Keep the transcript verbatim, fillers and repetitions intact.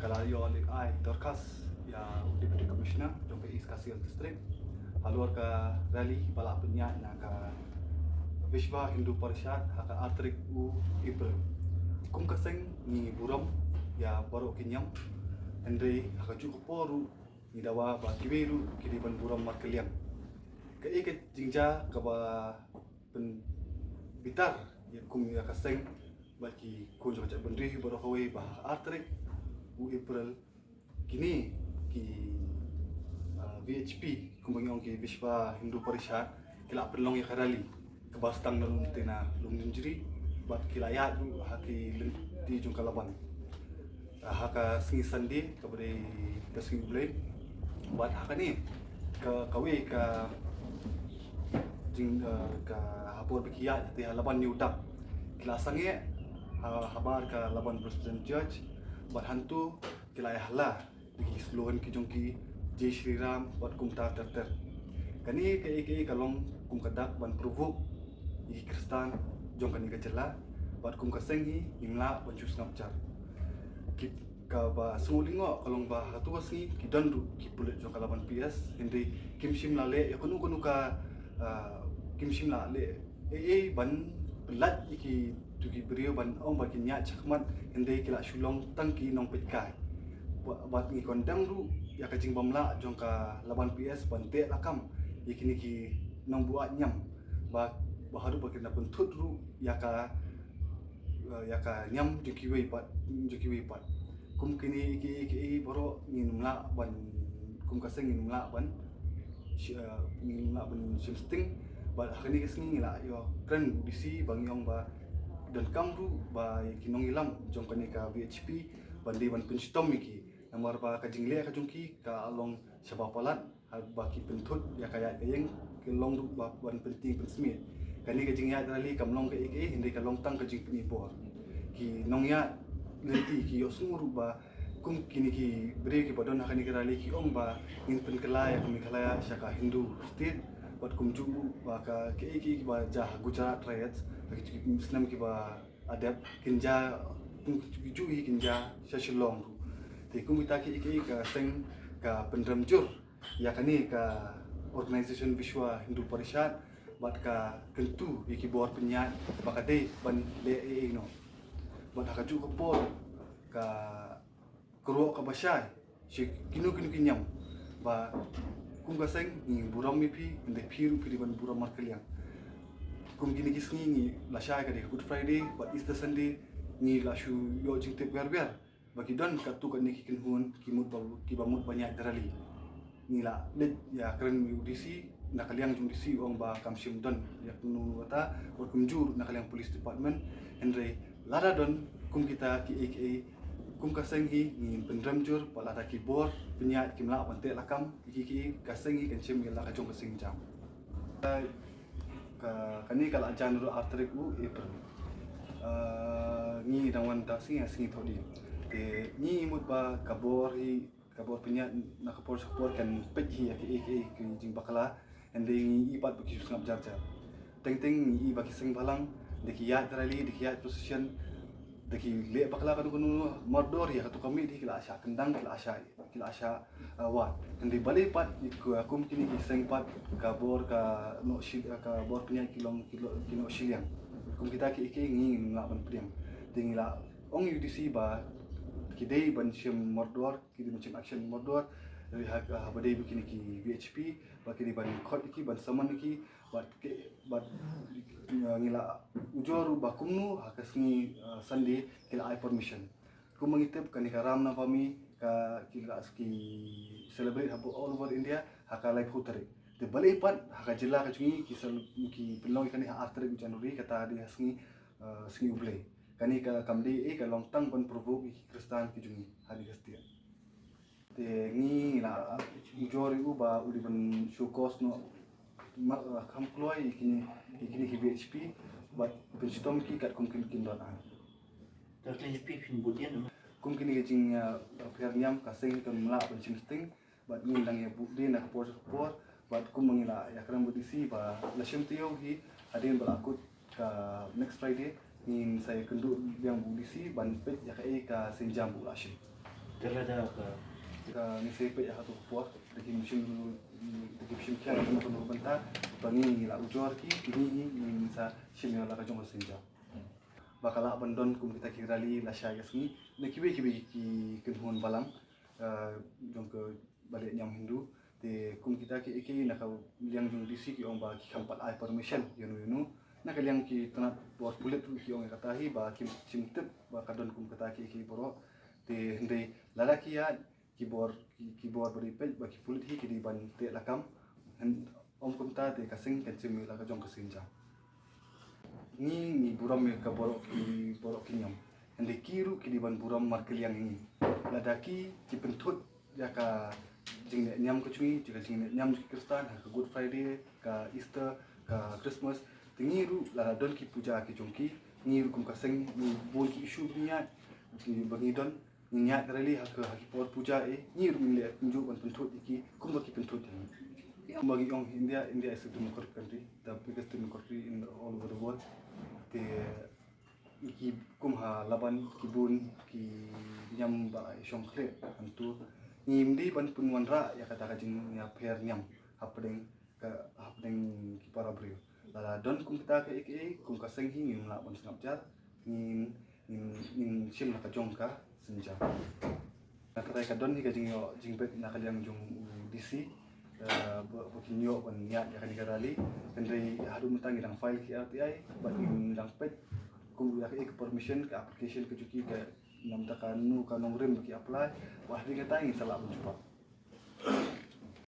La ïoh leit ai dorkhas ïa u Deputy Commissioner jong ka East Khasi Hills District halor ka rally ba la pynïaid na ka Vishwa Hindu Parishad ha ka ar tarik u April. Kum ka seng ngi burom ïa baroh ki niam, hynrei ha kajuh ka por ruh ngi dawa ba kiwei ruh ki dei ban burom markylliang. Kaei ka jingjia kaba pynbitar ïa kum ïa ka seng bad ki khun jong ka jaitbynriew baroh kawei ba ha ka ar tarik u April kine ki, ah, V H P, kumba ngi ong ki Vishwa Hindu Parishad, ki la pynlong ïa ka rally kaba sdang na Lum Tena, Lumjylliew, bad ki la ïaid ruh ha ki lynti jong ka Laban. Ah, ha ka sngi Sunday kaba dei ka sngi U Blei. Bad ha kane ka, kawei ka jing, ah, ka ha por ba ki ïaid te ha Laban New Dak, ki la sangeh ha, habar ka Laban Presbyterian Church, bad hangto ki la ïa hala da ki slogan ki jong ki, Jai Shri Ram bad kumta ter ter. Kane kaei kaei ka long kum ka dak ban provoke ïa ki Khristan jong kane ka jylla, bad kum ka seng hi ngim lah ban shu sngap jar. Ki, kaba sngewlyngngoh ka long ba ha kato ka sngi ki don ruh ki pulit jong ka Laban P S, hynrei kim shym la leh ïa kano kano ka, ah, kim shym la leh ei ei ban pyllait ïa kito ki briew ban ong ba kin ïaid shakhmat, hynrei ki la shu long tang ki nongpeitkai. Ba, bad ngi condemn ruh ïa ka jingbymlah jong ka Laban P S ban teh lakam ïa kine ki nongbuaid niam, ba, ba haduh ba kin da pynthut ruh ïa ka, ïa ka niam jong kiwei pat, jong kiwei pat. Kum kine kiei kiei baroh ngim lah ban, kum ka seng ngim lah ban shi-, eh, ngim lah ban shim sting. Bad ha kane ka sngi ngi la ïoh kren bad u D C ba ngi ong ba donkam ruh ba ki nongïalam jong kane ka V H P ban dei ban pynshitom ïa ki. Namar ba ka jingleh ka jong ki ka long shaba palat, ha ba ki pynthut ïa ka ïaid ka ïeng, ki long ruh ba ban pyntieng pynsmiej. Kane ka jingïaid rally kam long kaei kaei, hynrei ka long tang ka jingpyni bor. Ki nongïaid lynti ki ïohsngew ruh ba kum kine ki briew kiba don ha kane ka rally ki ong ba ngin pynkylla ïa ka Meghalaya sha ka Hindu state, bad kumjuh ruh ba ka kaei kaei kiba jia ha Gujarat riots ha ki, ki snem kiba la dep kin jia, kum ki juh hi kin jia sha Shillong ruh. Te kum kita kiei kiei ka seng ka pynrem jur ïa kane ka organisation Vishwa Hindu Parishad bad ka kyntu ïa ki bor pynïaid ba ka dei ban leh ei ei noh. Bad ha kajuh ka por ka kyrwoh kaba shai sha kino kino ki niam ba kum ka seng ngi burom ïa phi, hynrei phi ruh phi dei ban burom markylliang. Kum kine ki sngi ngi la shai ka dei Good Friday bad Easter Sunday, ngi la shu ïoh jingtip wer wer ba ki don katto katne ki kynhun ki mut ba, kiba mut ban ïaid da rally. Ngi la leit ïakren ïa u D C, na ka liang jong u D C u ong ba kam shym don ïa kano kata, bad kumjuh na ka liang police department. Hynrei lada don kum kita kiei kiei, kum ka seng hi ngin pynrem jur, bad lada ki bor pynïaid kim lah ban teh lakam ïa kiei kiei, ka seng hi kan shim ïa la ka jong ka sienjam. Ka, kane ka la jan ruh ar tarik u April. Ah, ngi dang wan da sngi, sngi Thohdieng. Te ngi mut ba ka bor hi, ka bor pynïaid na ka por sha ka por kan peit hi ïa kiei kiei ki jingbakla. Hynrei ngi i pat ba ki shu sngap jar jar. Teng teng ngi i ba ki seng bhalang da ki ïaid rally, da ki ïaid procession, da ki leh bakla kano kano, mardor ïa kato ka miet hi ki la shah kyndang, ki la shah, ki la shah, ah, wad. Hynrei balei pat ïa ka, kum kine ki seng pat ka bor ka noh shi-, ka bor pynïaid ki long ki lo-, ki noh shiliang. Kum kita kiei kiei ngi ngim lah ban pdiang. Te ngi la ong ïa u D C ba ki dei ban shim mardor, ki dei ban shim action mardor. Hynrei ha, haba dei ba kine ki V H P ba ki dei ban khot ïa ki, ban summon ïa ki, bad ki, bad, uh, ngi la ujor ruh ba kumno ha ka sngi, uh, Sunday ki la ai permission. Kumba ngi tip kane ka Ram Navami ka ki la, ki celebrate ha all over India ha ka laiphew tarik. Te balei pat ha ka jylla ka jong ngi ki cel-, ki pynlong ïa kane ha ar tarik January, kata dei ha sngi, uh, sngi U Blei. Kane ka kam dei ei, ka long tang ban provoke ïa ki Khristan ki jong ngi ha kane ka state. Te ngi la ujor ïa u ba u dei ban show cause noh, ma, kham kloi ïa kine, ïa kine ki V H P, bad pynshitom ki katkum kin, kin don ai. Kum kine ki jing, uh, pher niam ka seng hi kam lah ban shim sting, bad ngi dang ïa buh dien na ka por sha ka por, bad kumba ngi la ïakren bad u D C ba la shim taïew hi, hadien ba la kut ka next Friday ngin sa ïakynduh biang bad u D C ban peit ïa kaei ka sienjam ba u la shim. Ka la da ka. Ka ngi sa peit ïa ka tu ka por da ki mission, da ki mission kiar ka tu ka bynta. Ba ngi la ujor ki, ki ngi ngi sa shim ïa la ka jong ka senja. Ba ka lah ban don kum kita ki rally la shai ka sngi na kiwei kiwei ki kynhun balang, eh, jong ka ba leh niam Hindu. Te kum kita ki eke na ka liang jong D C ki ong ba ki kham pat ai permission ïa no ïa no. Na ka liang ki tnat bor pulit ruh ki ong ïa kata hi ba kim shim tip ba ka don kum kita ki eke baroh. Te hynrei lada ki ïa ki bor, ki, ki bor ba dei peit ba ki pulit hi ki dei ban teh lakam. Hynrei ym kumta te ka seng kan shim ïa la ka jong ka senja. Ngi ngi burom ïa ka baroh ki, baroh ki niam. Hynrei ki ruh ki dei ban burom markylliang ïa ngi. Lada ki, ki pynthut ïa ka jingleh niam ka jong ngi, ïa ka jingleh niam jong ki Khristan, ha ka Good Friday, ka Easter, ka Christmas. Te ngi ruh lada don ki puja ki jong ki, ngi ruh kum ka seng ngi bun ki issue ba ngi ïaid, ki ba ngi don, ngi ïaid rally ha ka, ha ki por puja eh, ngi ruh ngin leh kumjuh ban pynthut ïa ki, kumba ki pynthut ïa ngi. Kumba ngi ong India, India is a democratic country, the biggest democracy in the all over the world. Te ki kum ha Laban, ki bun ki niam ba la shong khlieh, hangtu ngim dei ban pynwanrah ïa kata ka jingïapher niam hapdeng ka, hapdeng ki para briew. Lada don kum kata ka eke, kum ka seng hi ngim lah ban sngap jar, ngin, ngin, ngin shim la ka jong ka senja. Na kata ka don hi ka jingïoh jingbit na ka liang jong u D C, eh, ba, ba kin ïoh ban ïaid ïa kane ka rally. Hynrei haduh mynta ngi dang file ki R T I, bad ngi dang peit kum ïa ka permission, ka application ka jong ki, ka namar ka nu ka nongrim ba ki apply, bad hadien kata ngin sa lah ban jubab.